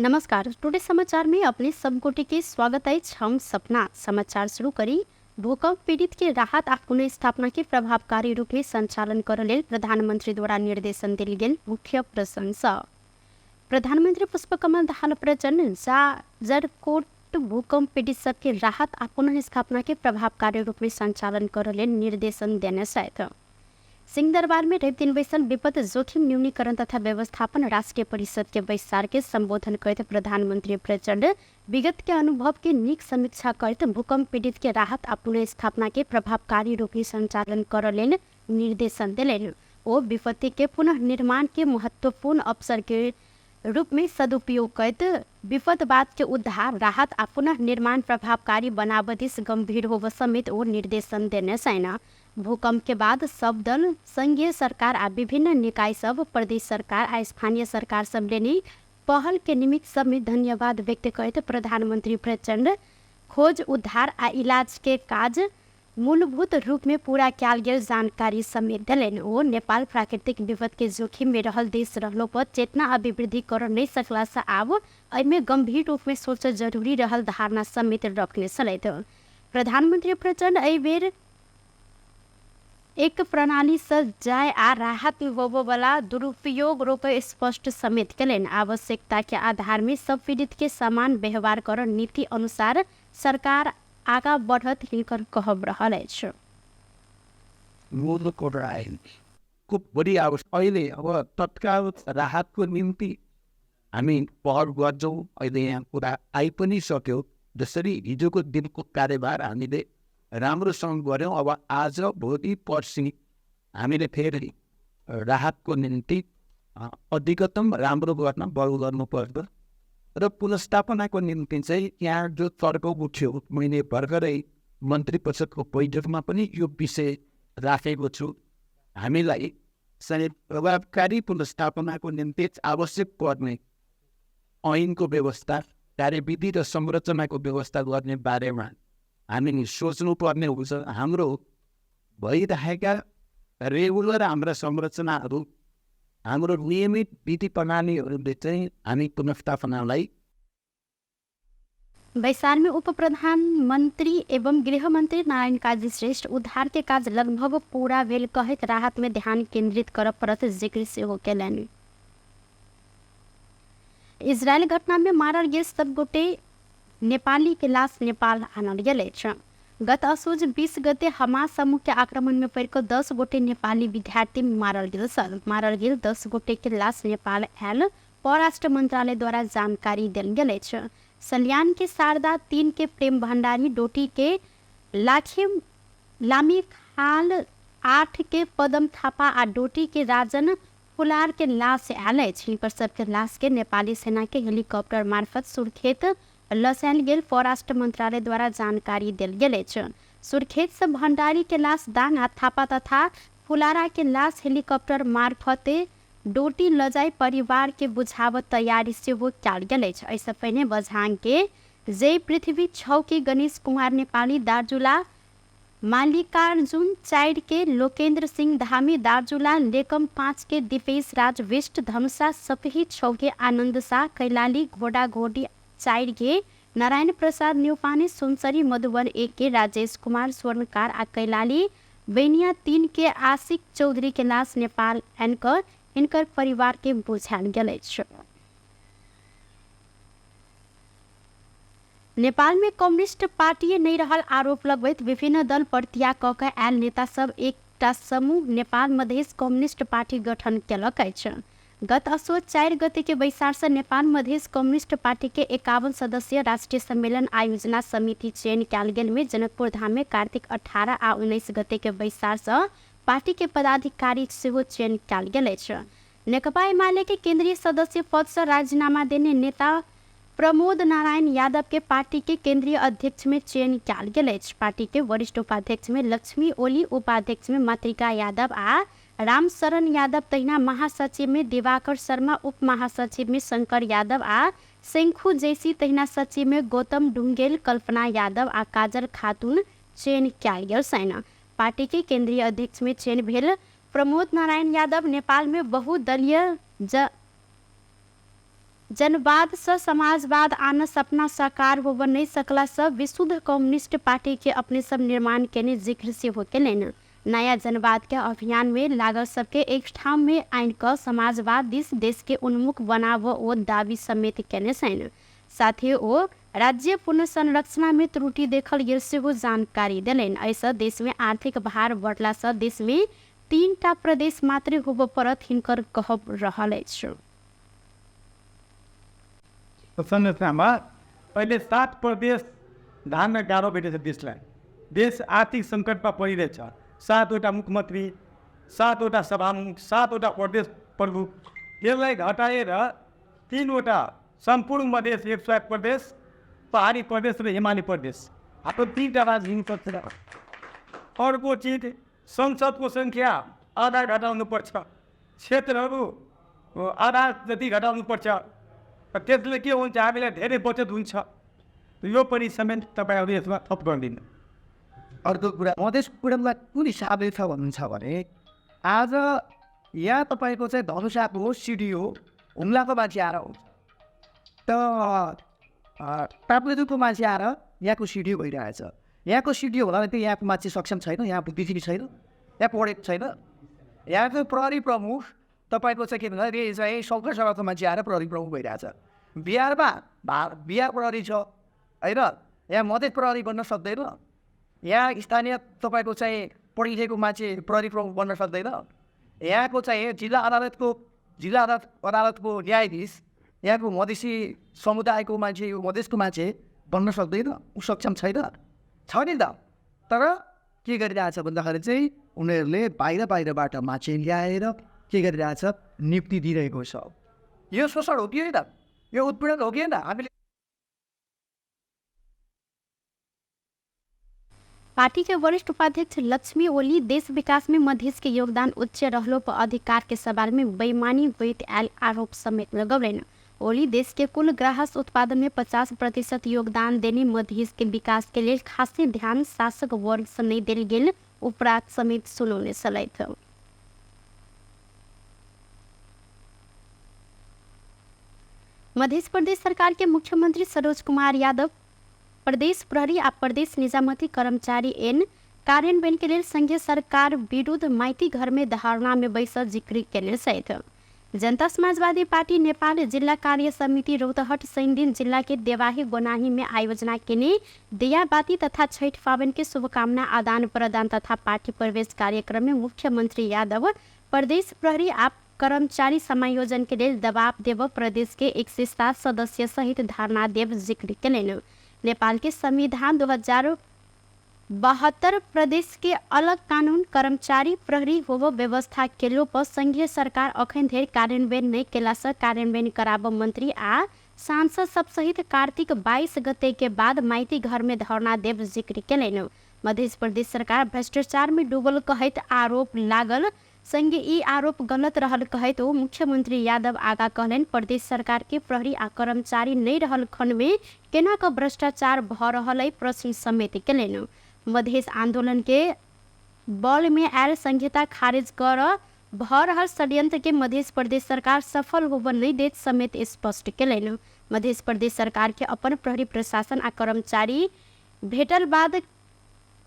नमस्कार, टुडे समाचार में अपने सब गोटे के स्वागत अछि। हम सपना समाचार शुरू करी। भूकंप पीड़ित के राहत आ पुनर्स्थापना के प्रभावकारी रूप में संचालन करऽ लेल प्रधानमंत्री द्वारा निर्देशन देल गेल मुख्य प्रसंग सँ प्रधानमंत्री पुष्पकमल दाहाल प्रचण्ड जाजरकोट भूकंप पीड़ित सबके राहत आ पुनर्स्थापना के प्रभावकारी रूप में संचालन करऽ लेल निर्देशन देने छथि। सिंहदरबार में रवि दिन बैसल विपद जोखिम न्यूनीकरण तथा व्यवस्थापन राष्ट्रीय परिषद के बैसार के संबोधन करैत प्रधानमंत्री प्रचण्ड विगत के अनुभव के नीक समीक्षा करैत भूकंप पीड़ित के राहत आ पुनर्स्थापना के प्रभावकारी रूप में संचालन करऽ लेल निर्देशन देलनि। ओ विपत्ति के पुनः निर्माण के महत्वपूर्ण अवसर के रूप में सदुपयोग करैत विपद बाद के उद्धार, राहत आ पुनः निर्माण प्रभावकारी बनाबऽ दिस गंभीर होबऽ समेत ओ निर्देशन देने छनि। भूकंप के बाद सब दल, संघीय सरकार आ विभिन्न निकाय सब, प्रदेश सरकार आ स्थानीय सरकार सब लेने पहल के निमित्त समेत धन्यवाद व्यक्त करैत प्रधानमंत्री प्रचण्ड खोज, उद्धार आ इलाज के काज मूलभूत रूप में पूरा कयल गेल जानकारी समेत देलनि। ओ नेपाल प्राकृतिक विपद के जोखिम में रहल देश रहलो पर चेतना अभिवृद्धि करऽ नहि सकला सँ आब एहिमे गंभीर रूप में सोचऽ जरूरी रहल धारणा समेत रखने छलथि। प्रधानमंत्री प्रचण्ड एहि बेर एक प्रणाली सँ जाय आ राहत होबऽ बला दुरुपयोग रोकय स्पष्ट समेत केलनि। आवश्यकता के आधार में सब पीड़ित के समान व्यवहार करऽ नीति अनुसार सरकार आगाँ बढ़त हिनकर कहब रहल अछि। को बढी आवश्यक अहिले अब तत्काल राहतको निम्ति हामी पहल गर्छौँ। अहिले यहाँ कुरा आइ पनि सक्यो। जसरी हिजोको दिनको कार्यभार हामीले राम्रोसँग गऱ्यौँ, अब आज भोलि पर्सि हामीले फेरि राहतको निम्ति अधिकतम राम्रो गर्न बल गर्नुपर्छ र पुनर्स्थापनाको निम्ति चाहिँ यहाँ जो तर्क उठ्यो, मैले भर्खरै मन्त्री परिषदको बैठकमा पनि यो विषय राखेको छु। हामीलाई चाहिँ प्रभावकारी पुनर्स्थापनाको निम्ति आवश्यक पर्ने ऐनको व्यवस्था, कार्यविधि र संरचनाको व्यवस्था गर्ने बारेमा हामी सोच्नुपर्ने हुन्छ। हाम्रो भइरहेका रेगुलर हाम्रा संरचनाहरू, हाम्रो नियमित विधि प्रणालीहरूले चाहिँ हामी पुनर्स्थापनालाई बैसार में उप प्रधानमंत्री एवं गृह मंत्री नारायण काजी श्रेष्ठ उद्धार के काज लगभग पूरा भेल कहैत राहत में ध्यान केंद्रित करऽ पड़त जिक्र सेहो केलनि। इजरायल घटना में मारल गेल सब गोटे नेपाली के लाश नेपाल आनल गेल अछि। गत असोज 20 गते हमास समूह के आक्रमण में पड़ि कऽ 10 गोटे नेपाली विद्यार्थी मारल गेल छल। मारल गेल 10 गोटे के लाश नेपाल आयल परराष्ट्र मंत्रालय द्वारा जानकारी देल गेल अछि। सल्यान के शारदा, 3 के प्रेम भंडारी, डोटी के लाखी लामी खाल, 8 के पदम थापा आ डोटी के राजन फुलार के लाश आयल अछि। हिनकर सबके लाश के नेपाली सेना के हेलीकॉप्टर मार्फत सुर्खेत लसायल गेल परराष्ट्र मंत्रालय द्वारा जानकारी देल गेल अछि। सुर्खेत से भंडारी के लाश दाङ आ थापा तथा फुलारा के लाश हेलीकॉप्टर मार्फते डोटी लजाई परिवार के बुझाव तैयारी सेहो कयल गेल अछि। एहिसँ पहिने बझाङ के जय पृथ्वी 6 के गणेश कुमार नेपाली, दार्जुला मालिकार्जुन 4 के लोकेन्द्र सिंह धामी, दार्जुला लेकम 5 के दीपेश राज विष्ट, धमसा सपही 6 के आनन्द शाह, कैलाली घोडाघोडी 4 के नारायण प्रसाद न्यौपाने, सुनसरी मधुबन 1 के राजेश कुमार स्वर्णकार आ कैलाली बेनिया 3 के आशिक चौधरी के लाश नेपाल आनि हिनकर परिवार के बुझायल गेल अछि। नेपाल में कम्युनिस्ट पार्टी नहीं रहल आरोप लगबैत विभिन्न दल प्रतियाग कऽ के आयल नेता सब एकटा समूह नेपाल मधेश कम्युनिस्ट पार्टी गठन केलक अछि। गत असोज 4 गते के बैसार से नेपाल मधेश कम्युनिस्ट पार्टी के 51 सदस्यीय राष्ट्रीय सम्मेलन आयोजना समिति चयन कयल गेल में जनकपुर धाम में कार्तिक 18 आ 19 गते के बैसार से पार्टी के पदाधिकारी सेहो चयन कयल गेल अछि। नेकपा एमाले के केंद्रीय सदस्य पद से राजीनामा देने नेता प्रमोद नारायण यादव के पार्टी के केंद्रीय अध्यक्ष में चयन कयल गेल अछि। पार्टी के वरिष्ठ उपाध्यक्ष में लक्ष्मी ओली, उपाध्यक्ष में मातृका यादव आ रामशरण यादव, तहिना महासचिव में दिवाकर शर्मा, उप महासचिव में शंकर यादव आ शंखु जैसी, तहिना सचिव में गौतम ढुंगेल, कल्पना यादव आ काजल खातून चयन कयल गेल छनि। पार्टी के केंद्रीय अध्यक्ष में चयन भेल प्रमोद नारायण यादव नेपाल में बहुदलीय जनवाद से समाजवाद आन सपना साकार होब नहीं सकला से विशुद्ध कम्युनिस्ट पार्टी के अपने सब निर्माण केने जिक्र सेहो केलनि। नया जनवाद के अभियान में लागल सबके एक ठाम में आनि कऽ समाजवाद दिस देश के उन्मुख बनाब ओ दावी समेत केने छनि। साथ ही ओ राज्य पुनर्संरचना में त्रुटि देखल गेल सेहो जानकारी देलनि। एहिसँ देश में आर्थिक भार बढ़ला सँ देश में 3टा प्रदेश मात्रै होबऽ पड़त हिनकर कहब रहल अछि। संरचनामा अहिले 7 प्रदेश धान्न गाह्रो भेटेछ देशलाई। देश आर्थिक सङ्कटमा परिरहेछ। 7वटा मुख्यमन्त्री, 7वटा सभामुख, 7वटा प्रदेश प्रमुख, यसलाई घटाएर 3वटा सम्पूर्ण मधेस, एक स्वायत्त प्रदेश, पहाडी प्रदेश र हिमाली प्रदेश, हाम्रो 3टा राज्य हुनुपर्छ। अर्को चिज, संसदको सङ्ख्या आधा घटाउनुपर्छ, क्षेत्रहरू आधा जति घटाउनुपर्छ। र त्यसले के हुन्छ, हामीलाई धेरै बचत हुन्छ। यो पनि समेत तपाईँहरू यसमा थप गरिदिनु। अर्को कुरा, मधेस उत्पीडनलाई कुन हिसाबले छ भन्नुहुन्छ भने आज यहाँ तपाईँको चाहिँ धनुषाको सिडिओ हुम्लाको मान्छे आएर हुन्छ त, ताप्लेजुङको मान्छे आएर यहाँको सिडिओ भइरहेछ। यहाँको सिडिओ हुँदा त यहाँको मान्छे सक्षम छैन, यहाँ बुद्धिजीवी छैन, यहाँ पढेको छैन। यहाँको प्रहरी प्रमुख तपाईँको चाहिँ के भन्दा चाहिँ शङ्कर सभाको मान्छे आएर प्रहरी प्रमुख भइरहेछ। बिहारमा बिहार प्रहरी छ होइन, यहाँ मधेस प्रहरी बन्न सक्दैन। यहाँ स्थानीय तपाईँको चाहिँ पढिसकेको मान्छे प्रहरी प्रमुख बन्न सक्दैन। यहाँको चाहिँ जिल्ला अदालतको न्यायाधीश यहाँको मधेसी समुदायको मान्छे, यो मधेसको मान्छे बन्न सक्दैन, ऊ सक्षम छैन, छ नि त। तर के गरिरहेछ भन्दाखेरि चाहिँ उनीहरूले बाहिर बाहिरबाट मान्छे ल्याएर के गरिरहेछ, नियुक्ति दिइरहेको छ। यो शोषण हो कि होइन? यो उत्पीडन हो कि होइन? हामीले पार्टी के वरिष्ठ उपाध्यक्ष लक्ष्मी ओली देश विकास में मधेस के योगदान उच्च रहलो पर अधिकार के सवाल में बेईमानी होइत आयल आरोप समेत लगौलनि। ओली देश के कुल ग्राहक उत्पादन में 50% योगदान देने मधेस के विकास के लिए खासे ध्यान शासक वर्ग से नहीं देल गेल उपराग समेत सुनौने छलथि। मध्य प्रदेश सरकार के मुख्यमंत्री सरोज कुमार यादव प्रदेश प्रहरी आ प्रदेश निजामती कर्मचारी एन कार्यान्वयन के लेल संघीय सरकार विरुद्ध माइती घर में धारणा में बैस जिक्र केने छथि। जनता समाजवादी पार्टी नेपाल जिल्ला कार्य समिति रौतहट शनिदिन जिल्ला के देवाही गोनाही में आयोजना केने दियाबाती तथा छठ पावन के शुभकामना आदान प्रदान तथा पार्टी प्रवेश कार्यक्रम में मुख्यमंत्री यादव प्रदेश प्रहरी आ कर्मचारी समायोजन के लेल दबाव देव प्रदेश के 107 सदस्य सहित धारणा देव जिक्र केलनि। नेपाल के संविधान 2072 प्रदेश के अलग कानून कर्मचारी प्रहरी होव व्यवस्था केलो पर संघीय सरकार अखन धरि कार्यान्वयन नहि केला से कार्यान्वयन कराब मंत्री आ सांसद सब सहित कार्तिक 22 गते के बाद माइती घर में धरना देव जिक्र केलनि। मध्य प्रदेश सरकार भ्रष्टाचार में डूबल कहैत आरोप लागल संगे ई आरोप गलत रहल कहैत ओ मुख्यमंत्री यादव आगा कहलनि प्रदेश सरकार के प्रहरी आ कर्मचारी नहि रहल खंड में केना क भ्रष्टाचार भ रहल अइ प्रश्न समेत केलनि। मधेस आंदोलन के बल में आयल संहिता खारिज कर भ रहल षड्यंत्र के मध्य प्रदेश सरकार सफल होब नहि देत समेत स्पष्ट केलनि। मध्य प्रदेश सरकार के अपन प्रहरी प्रशासन आ कर्मचारी भेटल बाद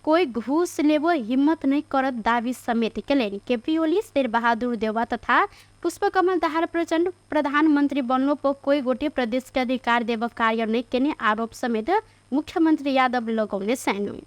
कोई घूस लेबो हिम्मत नहीं करत दावी समेत केलनि। केपी ओली, शेरबहादुर देउवा तथा पुष्पकमल दाहाल प्रचण्ड प्रधानमंत्री बनलो पर कोई गोटे प्रदेश के अधिकार देव कार्य नहीं केने आरोप समेत मुख्यमंत्री यादव लगौने छनि।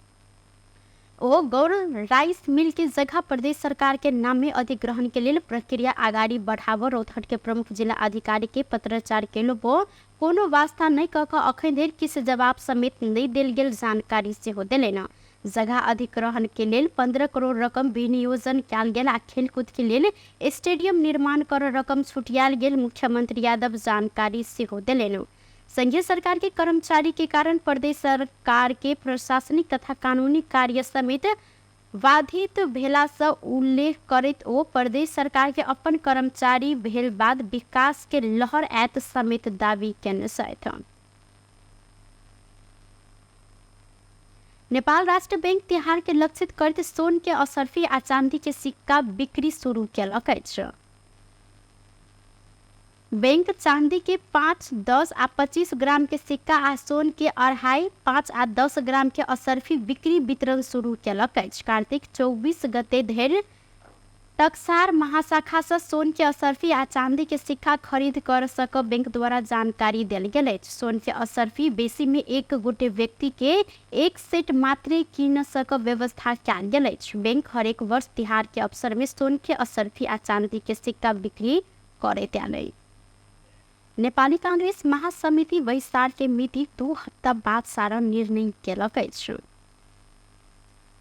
ओ गौर राइस मिल के जगह प्रदेश सरकार के नाम में अधिग्रहण के लेल प्रक्रिया अगाडि बढ़ाव रौतहट के प्रमुख जिला अधिकारी के पत्राचार केलो पो कोनो वास्ता नहीं क क अखन धरि किछु जवाब समेत नहीं देल गेल जानकारी सेहो देलनि। जगह अधिग्रहण के लेल 15 करोड़ रकम विनियोजन कयल गेल आ खेलकूद के लेल स्टेडियम निर्माण कर रकम छुटियाल गेल मुख्यमंत्री यादव जानकारी सेहो देलनि। संघीय सरकार के कर्मचारी के कारण प्रदेश सरकार के प्रशासनिक तथा कानूनी कार्य समेत बाधित भेला से उल्लेख करैत ओ प्रदेश सरकार के अपन कर्मचारी भेल बाद विकास के लहर आयत समेत दावी केने छथि। नेपाल राष्ट्र बैंक तिहार के लक्षित करैत सोन के असर्फी आ चांदी के सिक्का बिक्री शुरू केलक अछि। बैंक चांदी के 5, 10 आ 25 ग्राम के सिक्का आ सोन के 2.5, 5 आ 10 ग्राम के असर्फी बिक्री वितरण शुरू केलक अछि। कार्तिक 24 गते धरि टक्सार महाशाखा से सोन के असर्फी आ चांदी के सिक्का खरीद कर सक बैंक द्वारा जानकारी देल गेल अछि। सोन के असर्फी बेसी में एक गोटे व्यक्ति के एक सेट मात्रे किन सक व्यवस्था कयल गेल अछि। बैंक हरेक वर्ष तिहार के अवसर में सोन के असर्फी आ चांदी के सिक्का बिक्री करैत आयल अछि। नेपाली कांग्रेस महासमिति बैसार के मिति 2 हप्ता बाद सारण निर्णय केलक अछि।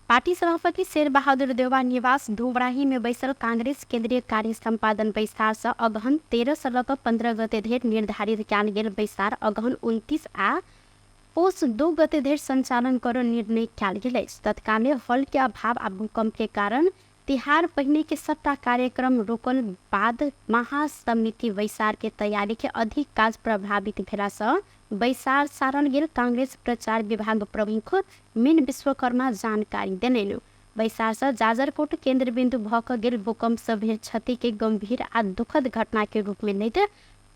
पार्टी सभापति शेरबहादुर देउवा निवास धुबराही में बैसल कांग्रेस केंद्रीय कार्य सम्पादन बैसार से अगहन 13 से लऽ कऽ 15 गते धरि निर्धारित कयल गेल बैसार अगहन 29 आ पौष 2 गते धरि संचालन कर निर्णय कयल गेल अछि। तत्काले हॉल के अभाव आ भूकंप के कारण तिहार पहिने के सबटा कार्यक्रम रोकल बाद महासमिति बैसार के तैयारी के अधिक काज प्रभावित भेला से बैसार सारल गेल कांग्रेस प्रचार विभाग प्रमुख मीन विश्वकर्मा जानकारी देलनि। बैसार से जाजरकोट केंद्र बिंदु भऽ कऽ गेल भूकंप से भेल क्षति के गंभीर आ दुखद घटना के रूप में लैत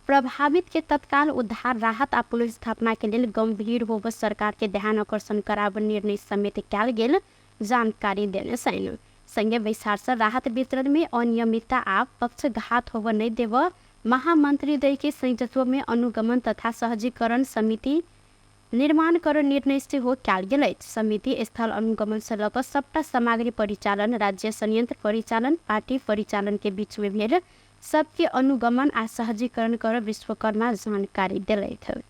प्रभावित के तत्काल उद्धार, राहत आ पुनर्स्थापना के लेल गंभीर होब सरकार के ध्यान आकर्षण कराब निर्णय समेत कयल गेल जानकारी देने छनि। संगे बैसार से राहत वितरण में अनियमितता आ पक्षघात होब नहीं देव महामंत्री दय के संयुक्तत्व में अनुगमन तथा सहजीकरण समिति निर्माण कर निर्णय सेहो कयल गेल अछि। समिति स्थल अनुगमन से लऽ कऽ सबटा सामग्री परिचालन, राज्य संयंत्र परिचालन, पार्टी परिचालन के बीच में भेल सबके अनुगमन आ सहजीकरण कर विश्वकर्मा जानकारी देलथि।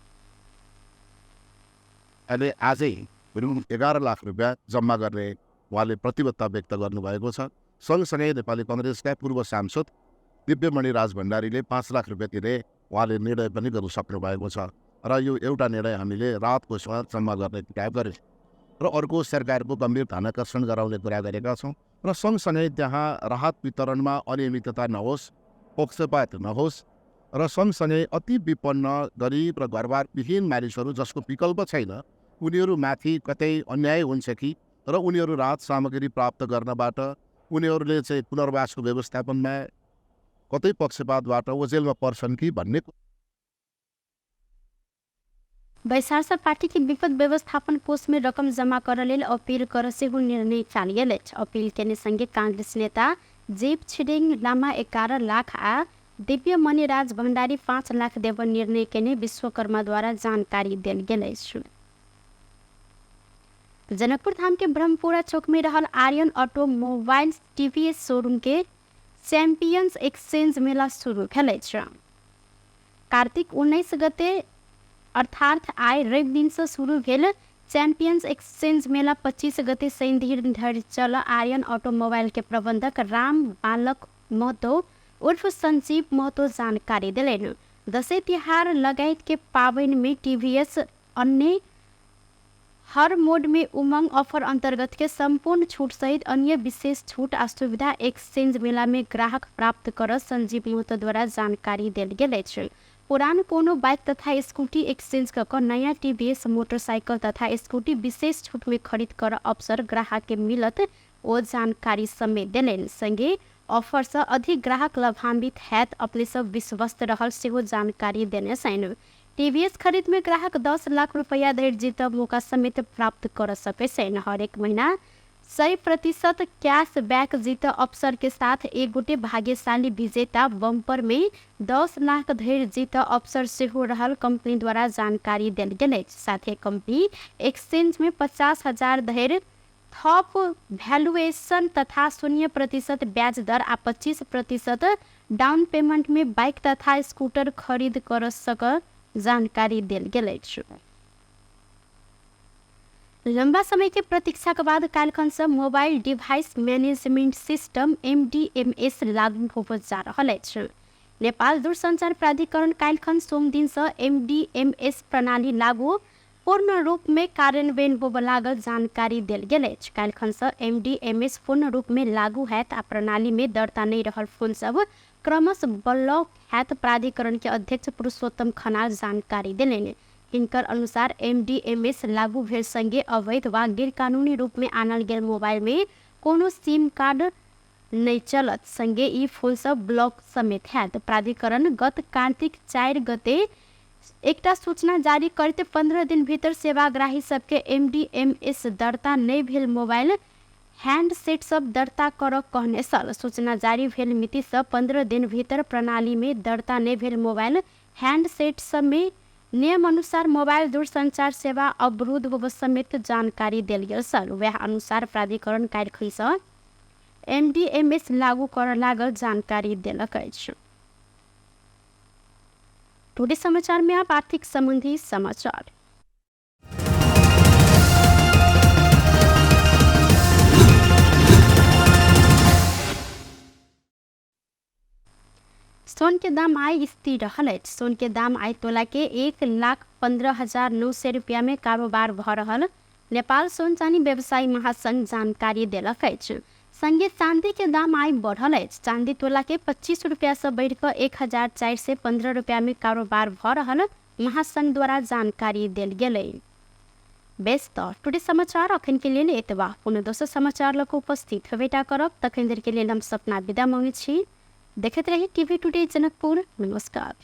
अहिले आजै 11 लाख रुपियाँ जम्मा गर्ने उहाँले प्रतिबद्धता व्यक्त गर्नुभएको छ। सँगसँगै नेपाली कङ्ग्रेसका पूर्व सांसद दिव्यमणि राज भण्डारीले 5 लाख रुपियाँ दिने उहाँले निर्णय पनि गर्नु सक्नुभएको छ र यो एउटा निर्णय हामीले राहत कोषमा जम्मा गर्ने कुरा गऱ्यौँ र अर्को सरकारको गम्भीर ध्यानाकर्षण गराउने कुरा गरेका छौँ र सँगसँगै त्यहाँ राहत वितरणमा अनियमितता नहोस्, पक्षपात नहोस् र सँगसँगै अति विपन्न, गरिब र घरबारविहीन मानिसहरू जसको विकल्प छैन उनीहरूमाथि कतै अन्याय हुन्छ कि र उनीहरू राहत सामग्री प्राप्त गर्नबाट उनीहरूले चाहिँ पुनर्वासको व्यवस्थापनमा कतै पक्षपातबाट ओझेलमा पर्छन् कि भन्ने। बैसार से पार्टी के विपद व्यवस्थापन कोष में रकम जमा कर लेल अपील कर सेहो निर्णय कयल गेल अछि। अपील केने संगे कांग्रेस नेता जेब छिरिङ लामा 11 लाख आ दिव्यमणि राज भण्डारी 5 लाख देव निर्णय केने विश्वकर्मा द्वारा जानकारी देल गेल अछि। जनकपुर धाम के ब्रह्मपुरा चौक में रहल आर्यन ऑटोमोबाइल्स टीवीएस शोरूम के चैंपियंस एक्सचेंज मेला शुरू भेल अछि। कार्तिक 19 गते अर्थात आइ रवि दिन से शुरू भेल चैंपियंस एक्सचेंज मेला 25 गते शनि धरि चल आर्यन ऑटोमोबाइल के प्रबंधक राम बालक महतो उर्फ संजीव महतो जानकारी देलनि। दसैँ तिहार लगायत के पाबनि में टीवीएस अन्य हर मोड में उमंग ऑफर अंतर्गत के संपूर्ण छूट सहित अन्य विशेष छूट आ सुविधा एक्सचेंज मेला में ग्राहक प्राप्त कर संजीव महतो द्वारा जानकारी देल गेल अछि। पुरान कोनो बाइक तथा स्कूटी एक्सचेंज कऽ कऽ नया टीवीएस मोटरसाइकिल तथा स्कूटी विशेष छूट में खरीद कर अवसर ग्राहक के मिलत ओ जानकारी समेत देलनि। संगे ऑफर से अधिक ग्राहक लाभान्वित हैत अपने सब विश्वस्त रहल सेहो जानकारी देने छनि। टीवीएस खरीद में ग्राहक 10 लाख रुपया धरि जीतब मौका समेत प्राप्त कर सकै छनि। हरेक महीना 100% कैश बैक जीत अवसर के साथ एक गोटे भाग्यशाली विजेता बम्पर में 10 लाख धरि जीत अवसर सेहो रहल कंपनी द्वारा जानकारी देल गेल अछि। साथे कंपनी एक्सचेंज में 50,000 धरि थप वैल्यूएशन तथा 0% ब्याज दर आ 25% डाउन पेमेंट में बाइक तथा स्कूटर खरीद कर सक जानकारी देल गेल अछि। लंबा समय के प्रतीक्षा के बाद काल्हिखन से mobile device management system MDMS लागू होबय जा रहल अछि। नेपाल दूरसंचार प्राधिकरण काल्हिखन सोमदिन से MDMS प्रणाली लागू पूर्ण रूप में कार्यान्वयन होबय लागल जानकारी देल गेल अछि। काल्हिखन से MDMS पूर्ण रूप में लागू हैत आ प्रणाली में दर्ता नहि रहल फोन सब क्रमशः ब्लॉक हैत प्राधिकरण के अध्यक्ष पुरुषोत्तम खनाल जानकारी देलनि। हिनकर अनुसार MDMS लागू भेल संगे अवैध वा गैरकानूनी रूप में आनल गेल मोबाइल में कोनो सिम कार्ड नहि चलत। संगे ई फोन सब ब्लॉक समेत हैत। प्राधिकरण गत कार्तिक 4 गते एकटा सूचना जारी करते 15 दिन भीतर सेवाग्राही सबके एमडीएमएस दर्ता नहि भेल मोबाइल हैंडसेट सब दर्ता कर कहने छल। सूचना जारी भेल मिति से 15 दिन भीतर प्रणाली में दर्ता नहि भेल मोबाइल हैंडसेट सब में नियम अनुसार मोबाइल दूरसंचार सेवा अवरुद्ध होब समेत जानकारी देल गेल छल। वएह अनुसार प्राधिकरण काल्हिखन एमडीएमएस लागू कर लागल जानकारी देलक अछि। टुडे समाचार में आप आर्थिक संबंधी समाचार। सोन के दाम आइ स्थिर रहल अछि। सोन के दाम आइ तोला के 1,15,900 रुपया में कारोबार भ रहल नेपाल सोन चानी व्यवसायी महासंघ जानकारी देलक अछि। संगे चांदी के दाम आइ बढ़ल अछि। चांदी तोला के 25 रुपया से बढ़ि कऽ 1415 रुपया में कारोबार भ रहल महासंघ द्वारा जानकारी देल गेलै। बेस तऽ टुडे समाचार अखन के लेल एतबा। पुनः दोसर समाचार लऽ कऽ उपस्थित हेबेटा करब। तखन देर के लेल हम सपना विदा मांगै छी। देखैत रही टीवी टुडे जनकपुर। नमस्कार।